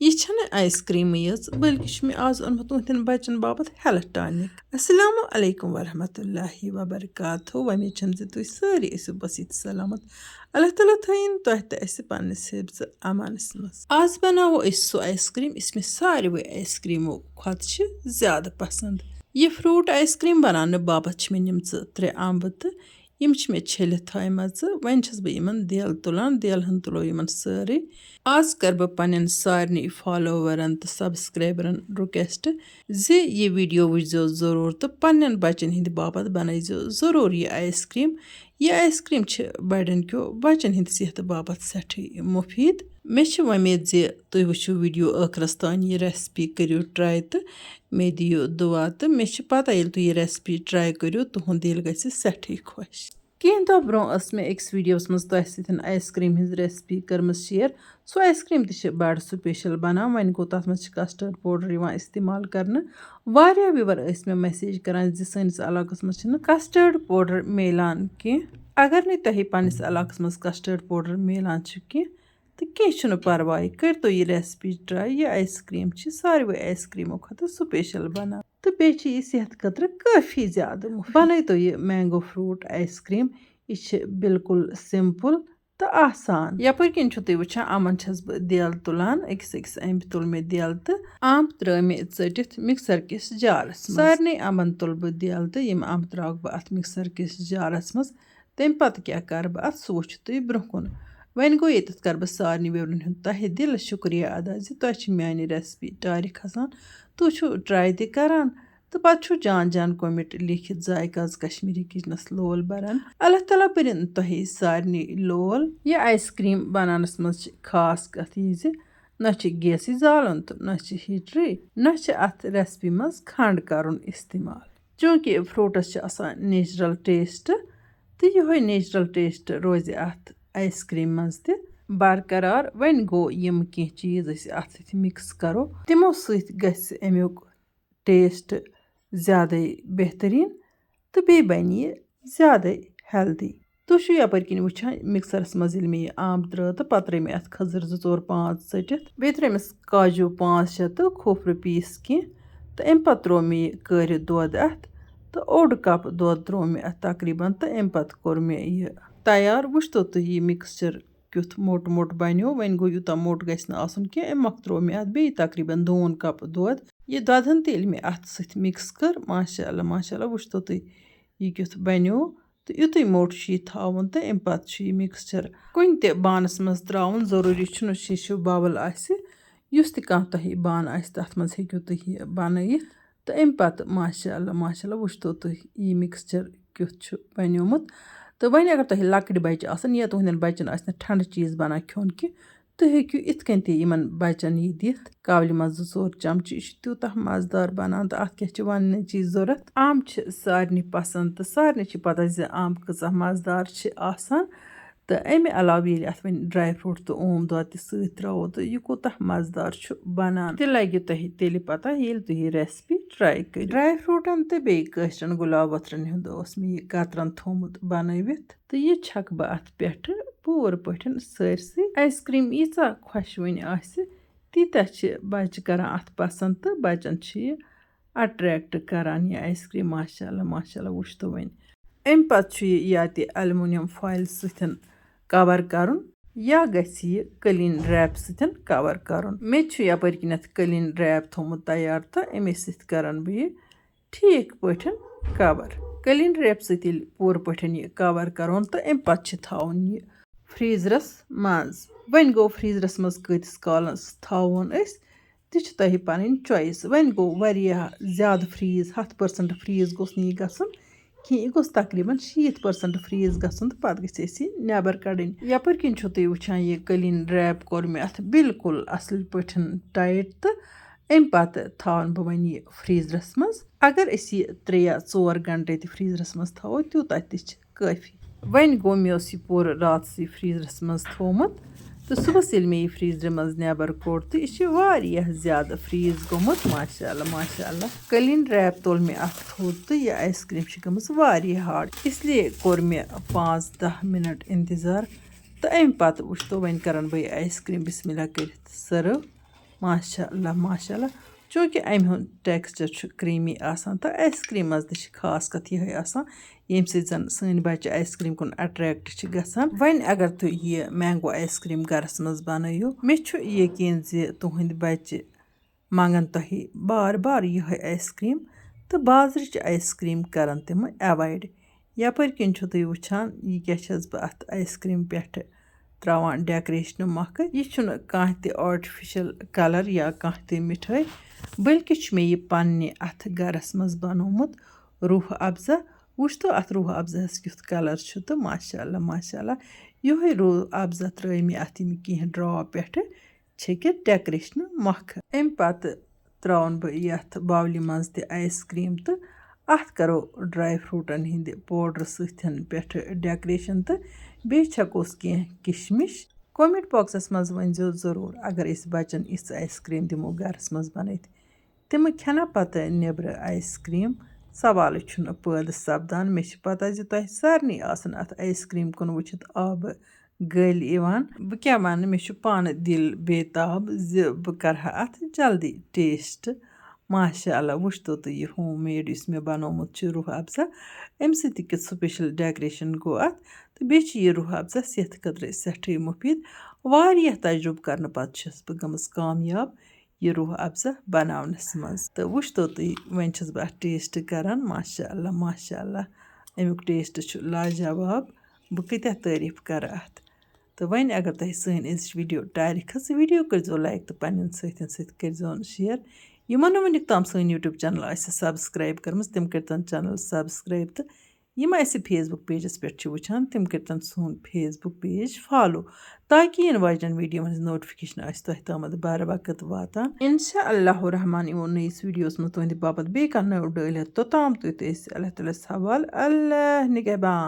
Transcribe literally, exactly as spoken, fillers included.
یہِ چھَنہٕ آیس کریٖمٕے یٲژ، بلکہِ چھُ مےٚ آز اوٚنمُت تُہنٛدٮ۪ن بچن باپتھ ہیلتھ ٹانِک۔ السلام علیکم ورحمۃ اللہ وبرکاتہ۔ وۄمید چھم زِ تُہۍ سٲری ٲسِو بسیٖت سلامت۔ اللہ تعالیٰ تھٲیِن تۄہہِ تہٕ اَسہِ پننِس حفظ امانس منٛز۔ آز بناوو أسۍ سُہ آیس کریم یُس مےٚ ساروٕے آیس کریمو کھۄتہٕ چھِ زیادٕ پسند۔ یہِ فروٹ آیس کریم بناونہٕ باپتھ چھِ مےٚ نِمژٕ ترٛےٚ امبہٕ تہٕ یِم چھِ مےٚ چھٔلِتھ تھایمَژٕ۔ وۄنۍ چھَس بہٕ یِمَن دیل تُلان، دیل ہن تُلو یِمَن سٲرٕے۔ آز کَرٕ بہٕ پننٮ۪ن سارنٕے فالوورَن تہٕ سبسکرایبرَن request زِ یہِ video وٕچھزیو ضروٗر تہٕ پننٮ۪ن بچن ہٕنٛدِ باپتھ بنٲیزیو ضروٗر یہِ آیس کریم۔ یہِ آیس کریم چھِ بڑٮ۪ن کیو بچن ہٕنٛدِ صحتہٕ باپتھ سٮ۪ٹھٕے مُفیٖد۔ مےٚ چھِ وۄمید زِ تُہۍ وٕچھِو video ٲخرس تام یہِ recipe، کٔرِو try تہٕ مےٚ دِیِو دُعا۔ تہٕ مےٚ چھِ پتہ ییٚلہِ تُہۍ یہِ recipe try کٔرِو، تُہُنٛد دِل گژھِ سٮ۪ٹھٕے خۄش۔ کینٛہہ دۄہ برونٛہہ ٲس مےٚ أکِس videoس منٛز تۄہہِ سۭتۍ آیس کریم ہٕنٛز recipe کٔرمٕژ share۔ سُہ آیس کریم تہِ چھِ بڑٕ special بنان۔ وۄنۍ گوٚو، تتھ منٛز چھِ custard powder یِوان استعمال کرنہٕ۔ واریاہ viewer ٲسۍ مےٚ message کران زِ سٲنِس علاقس منٛز چھِنہٕ custard powder میلان کینٛہہ۔ اگر نہٕ تۄہہِ پننِس علاقس منٛز custard powder میلان چھُ کینٛہہ، تہٕ کینٛہہ چھُنہٕ پرواے، کٔرۍتو یہِ recipe try۔ یہِ آیس کریم چھِ ساروٕے آیس کریمو کھۄتہٕ special بنان تہٕ بیٚیہِ چھِ یہِ صحتہٕ خٲطرٕ کٲفی زیادٕ مُفیٖد۔ بنٲیتو یہِ mango fruit آیس کریم۔ یہِ چھِ بالکل simple تہٕ آسان۔ یپٲرۍ کِنۍ چھِو تُہۍ وٕچھان، یِمن چھَس بہٕ دیل تُلان، أکِس أکِس اَمبہِ تُل مےٚ دیل تہٕ اَمب ترٛٲے مےٚ ژٔٹِتھ mixer کِس جارَس منٛز۔ سارنٕے اَمبَن تُل بہٕ دیل تہٕ یِم اَمب ترٛاوَکھ بہٕ اَتھ mixer کِس جارَس منٛز۔ تَمہِ پَتہٕ کیٛاہ کَرٕ بہٕ اَتھ، سُہ وٕچھِو تُہۍ برٛونٛہہ کُن۔ وۄنۍ گوٚو، ییٚتٮ۪تھ کَرٕ بہٕ سارنٕے viewerن ہُنٛد تہہِ دِلہٕ شُکریہ ادا زِ تۄہہِ چھِ میٛانہِ recipe ٹارِ کھسان، تُہۍ چھِو try تہِ کَران۔ تہٕ پَتہٕ چھُ جان جان comment لیکھِتھ ذایقہ از کشمیٖری kitchenس لول بَران۔ اللہ تعالیٰ بٔرِن تۄہہِ سارنٕے لول۔ یہِ آیس کریم بَناونَس منٛز چھِ خاص کَتھ یہِ زِ نہ چھِ گیسٕے زالُن تہٕ نہ چھِ ہیٖٹرٕے، نہ چھِ اَتھ recipe منٛز کھنٛڈ کَرُن استعمال۔ چوٗنٛکہِ فروٹس چھِ آسان natural taste، تہٕ یِہوٚے natural taste روزِ اَتھ آیس کریم منٛز تہِ برقرار۔ وۄنۍ گوٚو، یِم کینٛہہ چیٖز أسۍ اَتھ سۭتۍ mix کَرو، تِمو سۭتۍ گژھِ اَمیُک taste زیادَے بہتریٖن تہٕ بیٚیہِ بَنہِ یہِ زیادَے healthy۔ تُہۍ چھِو یَپٲرۍ کِنۍ وٕچھان، mixerس منٛز ییٚلہِ مےٚ یہِ اَمب ترٛٲو تہٕ پَتہٕ ترٛٲے مےٚ اَتھ کھٔزٕر زٕ ژور پانٛژھ ژٔٹِتھ، بیٚیہِ ترٛٲے مےٚ کاجوٗ پانٛژھ شےٚ تہٕ کھوٗپرٕ piece کینٛہہ، تہٕ اَمہِ پَتہٕ ترٛوو مےٚ یہِ کٲرِتھ دۄد اَتھ، تہٕ اوٚڑ cup دۄد ترٛوو مےٚ اَتھ تقریٖباً، تہٕ اَمہِ پَتہٕ کوٚر مےٚ یہِ تیار۔ وٕچھتو تُہۍ یہِ mixture کیُتھ موٚٹ موٚٹ بَنیو۔ وۄنۍ گوٚو، یوٗتاہ موٚٹ گژھِ نہٕ آسُن کینٛہہ، اَمہِ مۄکھ ترٛوو مےٚ اَتھ بیٚیہِ تقریٖباً دوٗن cup دۄد۔ یہِ دۄدَن تہِ ییٚلہِ مےٚ اَتھ سۭتۍ mix کٔر، ماشاء اللہ، ماشاء اللہ، وٕچھتو تُہۍ یہِ کیُتھ بَنیو۔ تہٕ یُتُے موٚٹ چھُ یہِ تھاوُن تہٕ اَمہِ پَتہٕ چھُ یہِ mixture کُنہِ تہِ بانَس منٛز ترٛاوُن۔ ضروٗری چھُنہٕ شیٖشو bowl آسہِ، یُس تہِ کانٛہہ تۄہہِ بانہٕ آسہِ، تَتھ منٛز ہیٚکِو تُہۍ یہِ بَنٲیِتھ۔ تہٕ اَمہِ پَتہٕ، ماشاء اللہ، ماشاء اللہ، وٕچھتو تُہۍ یہِ mixture کیُتھ چھُ بَنیومُت۔ تہٕ وۄنۍ اگر تۄہہِ لۄکٕٹۍ بَچہِ آسَن یا تُہٕنٛدٮ۪ن بَچَن آسہِ نہٕ ٹھنٛڈٕ چیٖز بَنان کھیوٚن کینٛہہ، تُہۍ ہیٚکِو یِتھ کٔنۍ تہِ یِمَن بَچَن یہِ دِتھ۔ کاولہِ منٛز زٕ ژور چمچہٕ، یہِ چھُ تیوٗتاہ مَزٕدار بَنان تہٕ اَتھ کیٛاہ چھِ وَننٕچی ضوٚرَتھ۔ اَمب چھِ سارنٕے پَسنٛد تہٕ سارنٕے چھِ پَتہ زِ اَمب کۭژاہ مَزٕدار چھِ آسان۔ تہٕ اَمہِ علاوٕ ییٚلہِ اَتھ وۄنۍ dry fruit تہٕ اوم دۄد تہِ سۭتۍ ترٛاوو، تہٕ یہِ کوٗتاہ مَزٕدار چھُ بَنان، تہِ لَگہِ تۄہہِ تیٚلہِ پَتہ، ییٚلہِ تُہۍ یہِ recipe try کٔرِو۔ Dry fruitن تہٕ بیٚیہِ کٲشرٮ۪ن گۄلاب وَتھرَن ہُنٛد اوس مےٚ یہِ کترَن تھوٚومُت بَنٲوِتھ، تہٕ یہِ چھَکہٕ بہٕ اَتھ پٮ۪ٹھٕ پوٗرٕ پٲٹھۍ سٲرسٕے۔ آیس کریم ییٖژاہ خۄشوٕنۍ آسہِ، تیٖتیٛاہ چھِ بَچہٕ کَران اَتھ پَسنٛد، تہٕ بَچَن چھِ یہِ attract کَران یہِ آیس کریم۔ ماشاء اللہ، ماشاء اللہ، وٕچھتو وۄنۍ۔ اَمہِ پَتہٕ چھُ یہِ یا تہِ aluminium foil سۭتۍ cover کَرُن، یا گژھِ یہِ قٲلیٖن wrap سۭتۍ cover کَرُن۔ مےٚ تہِ چھُ یَپٲرۍ کِنٮ۪تھ قٲلیٖن wrap تھوٚومُت تیار، تہٕ اَمے سۭتۍ کَرَن بہٕ یہِ ٹھیٖک پٲٹھۍ cover۔ قٲلیٖن wrap سۭتۍ ییٚلہِ پوٗرٕ پٲٹھۍ یہِ cover کَرون، تہٕ اَمہِ پَتہٕ چھِ تھاوُن یہِ freezerس منٛز۔ وۄنۍ گوٚو، freezerس منٛز کۭتِس کالَس تھاوون أسۍ، تہِ چھِ تۄہہِ پَنٕنۍ choice۔ وۄنۍ گوٚو، واریاہ زیادٕ freeze، ہَتھ percent freeze گوٚژھ نہٕ یہِ گژھُن کینٛہہ۔ یہِ گوٚژھ تقریٖباً شیٖتھ percent freeze گژھُن تہٕ پَتہٕ گژھِ اَسہِ یہِ نٮ۪بَر کَڑٕنۍ۔ یَپٲرۍ کِنۍ چھُو تُہۍ وٕچھان، یہِ قٲلیٖن wrap کوٚر مےٚ اَتھ بالکل اَصٕل پٲٹھۍ tight، تہٕ اَمہِ پَتہٕ تھاوَن بہٕ وۄنۍ یہِ freezerس منٛز۔ اگر أسۍ یہِ ترٛےٚ یا ژور گھنٹے تہِ freezerس منٛز تھاوو، تیوٗتاہ تہِ چھِ کٲفی۔ وۄنۍ گوٚو، مےٚ اوس یہِ پوٗرٕ راتسٕے freezerس منٛز تھوٚومُت، تہٕ صُبحس ییٚلہِ مےٚ یہِ freezerٕ منٛز نٮ۪بر کوٚڑ، تہٕ یہِ چھِ واریاہ زیادٕ freeze گوٚمُت، ماشاء اللہ، ماشاء اللہ۔ قٲلیٖن wrap تُل مےٚ اَتھ تھوٚد، تہٕ یہِ آیس کریم چھِ گٔمٕژ واریاہ hard، اس لیے کوٚر مےٚ پانٛژھ دَہ مِنٹ انتظار، تہٕ اَمہِ پتہٕ وٕچھتو، وۄنۍ کرن بہٕ یہِ آیس کریم بسم اللہ کٔرِتھ serve۔ ماشاء اللہ، ماشاء اللہ۔ چوٗنٛکہِ اَمہِ ہُنٛد ٹیکسچر چھُ کریٖمی آسان تہٕ آیِس کرٛیٖم منٛز تہِ چھِ خاص کَتھ یِہوٚے آسان، ییٚمہِ سۭتۍ زَن سٲنۍ بَچہِ آیِس کرٛیٖم کُن اٹریکٹ چھِ گژھان۔ وۄنۍ اگر تُہۍ یہِ مینگو آیِس کرٛیٖم گَرَس منٛز بَنٲیِو، مےٚ چھُ یقیٖن زِ تُہٕنٛدۍ بَچہِ منٛگَن تۄہہِ بار بار یِہوٚے آیِس کرٛیٖم تہٕ بازرٕچ آیِس کرٛیٖم کَرَن تِم ایوایڈ۔ یَپٲرۍ کِنۍ چھُو تُہۍ وٕچھان، یہِ کیٛاہ چھَس بہٕ اَتھ آیِس کرٛیٖم پٮ۪ٹھٕ ترٛاوان ڈیکریشنہٕ مۄکھٕ۔ یہِ چھُنہٕ کانٛہہ تہِ آرٹیفیشل کلر یا کانٛہہ تہِ مِٹھٲے، بلکہِ چھُ مےٚ یہِ پننہِ اَتھٕ گرس منٛز بنومُت روح افزا۔ وٕچھتو اَتھ روح افزاہَس کیُتھ کلر چھُ تہٕ ماشاء اللہ، ماشاء اللہ۔ یِہوٚے روح افزا ترٛٲے مےٚ اَتھ یِم کینٛہہ ڈراپ پٮ۪ٹھٕ چھٔکِتھ ڈیکریشنہٕ مۄکھٕ۔ اَمہِ پتہٕ ترٛاوَن بہٕ یَتھ باولہِ منٛز تہِ آیِس کرٛیٖم تہٕ اَتھ کَرو ڈراے فروٹَن ہِنٛدِ پوڈرٕ سۭتۍ پٮ۪ٹھٕ ڈیکریشن تہٕ بیٚیہِ چھَکوس کینٛہہ کِشمِش۔ کمنٹ باکسَس منٛز ؤنۍزیو ضروٗر اگر أسۍ بَچَن یِژھ آیِس کرٛیٖم دِمو گَرَس منٛز بَنٲوِتھ۔ تِمہٕ کھٮ۪نا پَتہٕ نیٚبرٕ آیِس کرٛیٖم؟ سوالٕے چھُنہٕ پٲدٕ سَپدان۔ مےٚ چھِ پَتہ زِ تۄہہِ سارنٕے آسَن اَتھ آیِس کرٛیٖم کُن وٕچھِتھ آبہٕ گٔلۍ یِوان۔ بہٕ کیٛاہ وَنہٕ، مےٚ چھُ پانہٕ دِل بے تاب زِ بہٕ کَرٕ ہا اَتھ جلدی ٹیسٹ۔ ماشاء اللہ، وٕچھتو تُہۍ یہِ ہوم میڈ یُس مےٚ بَنومُت چھُ روح افزا، اَمہِ سۭتۍ تہِ کیُتھ سپیشل ڈیکریشن گوٚو اَتھ۔ تہٕ بیٚیہِ چھِ یہِ روح افزا صحتہٕ خٲطرٕ سٮ۪ٹھٕے مُفیٖد۔ واریاہ تجرُبہٕ کَرنہٕ پَتہٕ چھَس بہٕ گٔمٕژ کامیاب یہِ روح افزا بَناونَس منٛز۔ تہٕ وٕچھتو تُہۍ، وۄنۍ چھَس بہٕ اَتھ ٹیسٹ کَران۔ ماشاء اللہ، ماشاء اللہ، اَمیُک ٹیسٹ چھُ لاجواب۔ بہٕ کۭتیٛاہ تعٲریٖف کَرٕ اَتھ۔ تہٕ وۄنۍ اگر تۄہہِ سٲنۍ أزِچ ویٖڈیو ٹارِ کھٔژ، ویٖڈیو کٔرۍزیو لایک تہٕ پنٛنٮ۪ن سۭتٮ۪ن سۭتۍ کٔرۍزیون شیئر۔ یِمَن نہٕ وٕنیُک تام سٲنۍ یوٗٹیوب چینل آسہِ سبسکرایب کٔرمٕژ، تِم کٔرۍتَن چینل سبسکرایب۔ تہٕ یِم اَسہِ فیس بُک پیجَس پٮ۪ٹھ چھِ وٕچھان، تِم کٔرۍتَن سون فیس بُک پیج فالو، تاکہِ یِنہٕ واجٮ۪ن ویٖڈیوَن ہٕنٛز نوٹیفکیشن آسہِ تۄہہِ تامَتھ بَر وقت واتان۔ انشاء اللہ الرحمن یِمو نٔیِس ویٖڈیوَس منٛز تُہٕنٛدِ باپَتھ بیٚیہِ کانٛہہ نٔو ڈٲلۍ ہٮ۪تھ۔ توٚتام تُہۍ تہٕ أسۍ اللہ تعالیٰ ہَس حوالہٕ۔ اللہ نگہبان۔